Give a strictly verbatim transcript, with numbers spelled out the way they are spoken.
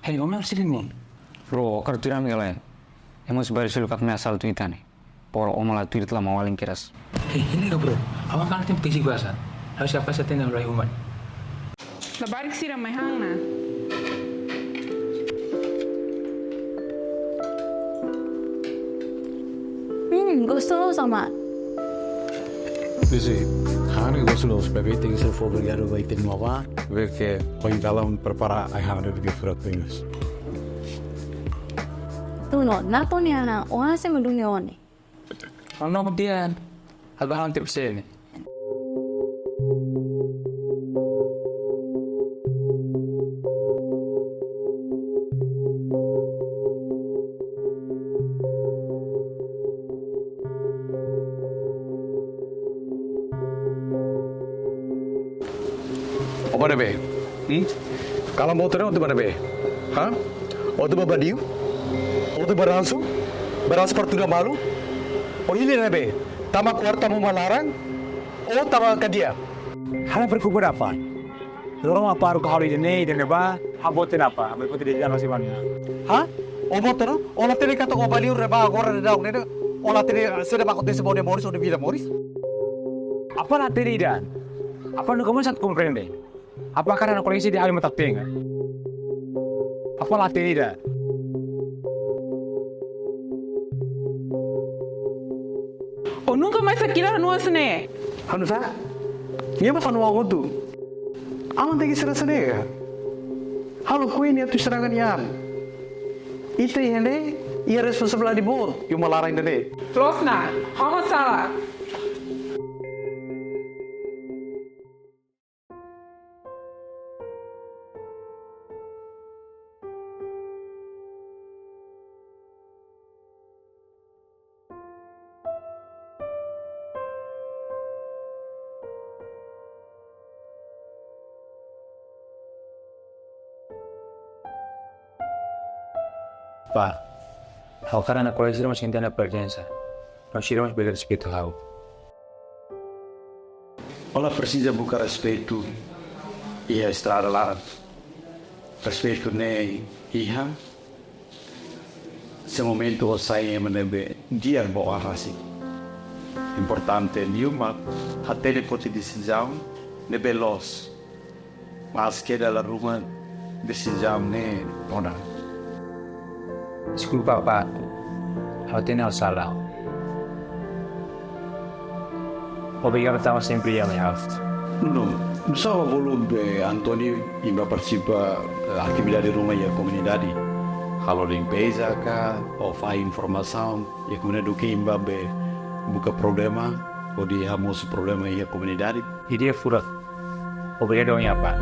Hei, ó-nia oan sira ne'e? Bro, ó hakarak tuir ami ka lae? Ema husi bairru seluk atu mai asaltu ita ne'e. Por ó mak la tuir, ita la maun-alin kedas. Hei, hei, liga, bro. Ha'u hakarak tenke pesi kuasa. Ha'u siap fase tenda lai uma. Labarik sira mai han ona. Hmm, gostozu, Amar. Desi, han ne'e gostozu, bebé tenke ser fó obrigadu ba ita-nia avó, bebé ke foin dalan prepara ai-han ne'ebé ke furak tebes. Tunu, Nathan nia oan, ó hanesan ema duni oan ne'e. Ha'u no dian, ha'u ba han te pese ne'e. Ó ba ne'ebé? Hmm? Kala motór ne'e ó atu ba ne'ebé? Ha? Ó atu ba badiu? Ó atu ba ransu? Ba ransu para tuda malu? Ó hili ne'ebé? Tama kuarta mo malaran? Ó tama kadiar? Ha'u la preokupa dapa. Loron apá ha'u halo ida-ne'e, ida-ne'ebá, ha'u boot iha ne'ebá, ha'u boot iha dezanu si mania. Ha? Ó motór, ó la hatene katak ó ba liur ne'ebá agora daudaun ne'e, ó la hatene saida mak akontese ba ó-nia moris, ó-nia vida moris? Apá la hatene ida? Apá nunka mais atu komprende? Apá hakarak halo kolega ida ha'u-nia matan-pengar? Apá la hatene ida? Ó nunka mais hakilar ha'u-nia oan sira-ne'e. Ha'u nusá? Nia mak ha'u-nia oan hotu. Aman tenke sira sira-ne'e. Halo ko'alia nia atu estraga nia an. Ita iha ne'e, iha responsabilidade boot, iha uma laran ida-ne'e. Loos ona, ha'u mak sala. Pá, ha'u hakarak ha'u-nia kolega sira mós sente ha'u-nia prezensa. No sira mós bele respeitu ha'u. Ó la presiza buka respeitu iha estrada laran. Respeitu ne'e iha se momentu ó sai ema ne'ebé di'ak ba ó an rasik. Importante liu mak hatene foti desizaun ne'ebé loos. Maske dala ruma desizaun ne'e todan. Deskulpa, pá. Ha'u hatene ha'u sala. Obrigadu tanba sempre iha ha'u. Nuno, nusá ó bolu be António imi bá partisipa, eh, atividade ruma iha komunidade? Halo limpeza ka, ou fahe informasaun iha komunidade, duké imi bá be buka problema, hodi hamosu problema iha komunidade? Ideia furak. Obrigadu, ó-nia apá.